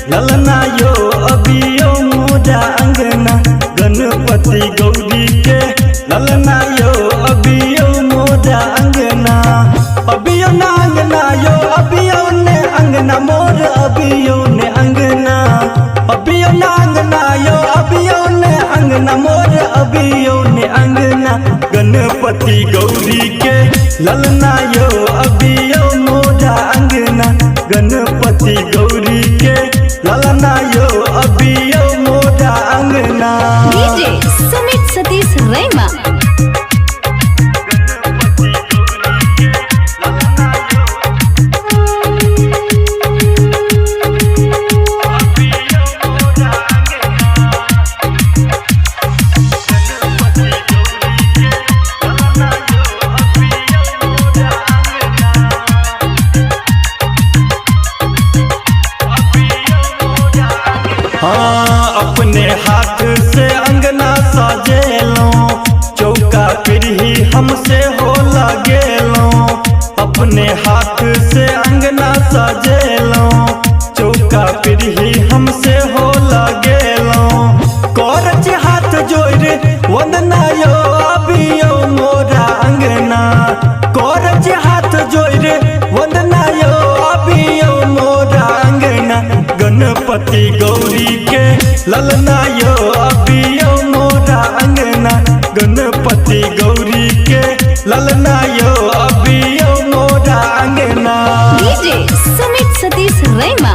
ललना यो अबियो मोरा अंगना। गणपति गौरी के ललना यो अबियो मोरा अंगना। अबियो ना अंगना यो अबियो ने अंगना मोर अबियो ने अंगना। अबियो ना अंगना यो अबियो ने अंगना मोर अबियो ने अंगना। गणपति गौरी के ललना यो अबियो मोरा अंगना। गणपति गौरी के ललना यो अबियो मोरा अंगना। डीजे सुमित सतीश रैमा। हाँ अपने हाथ से अंगना सजेलो, चौका पिरही हमसे हो लगेलो। अपने हाथ से अंगना सजेलो, चौका पिरही हमसे हो लगेलो। करच हाथ जोड़ वंदना यो अबियो मोरा अंगना। करच हाथ जोड़ वंदना यो अबियो मोरा अंगना। गणपति गौरी के ललना यो अबियो मोरा अंगना। गणपति गौरी के ललना यो अबियो मोरा अंगना। डीजे सुमित सतीश रैमा।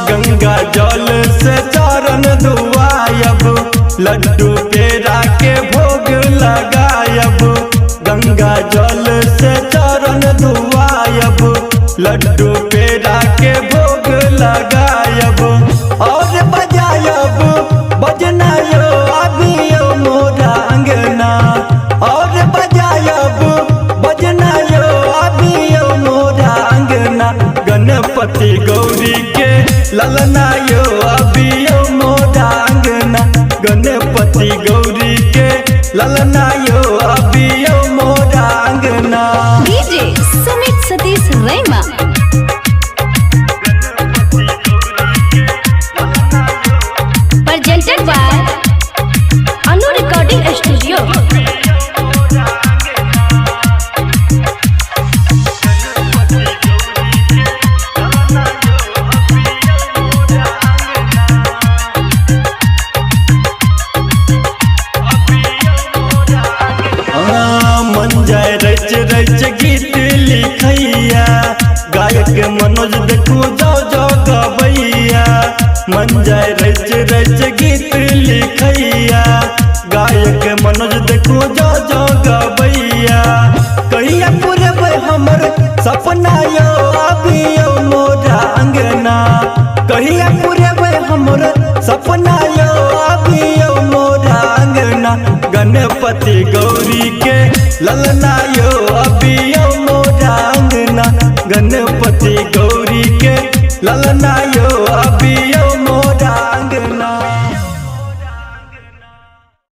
गंगा जल से चरण धुआयब, लड्डू पेड़ा के भोग लगायब। गंगा जल से चरण धुआयब, लड्डू पेड़ा के भोग लगायब। और बजायब बजना यो अबियो मोरा अंगना। और बजायब बजना यो अबियो मोरा अंगना। गणपति गौरी के ललना यो अबियो मोरा अंगना। गणपति गौरी के ललना यो अबियो मोरा अंगना। DJ Sumit Satish रैमा। Presented by Anu recording studio. मन जाय रच रच गीत लिखैया, गायक मनोज देखू जाओ जाओ गवैया। मन जाय रच रच गीत लिखैया, गायक मनोज देखू जाओ जाओ गवैया। कहिया पुरबै हमर सपना यो अबियो मोरा अंगना। कहिया पुरबै हमर सपना यो अबियो मोरा अंगना। गणपति गौरी के ललना यो अबियो मोरा अंगना। गणपति गौरी के ललना यो अबियो।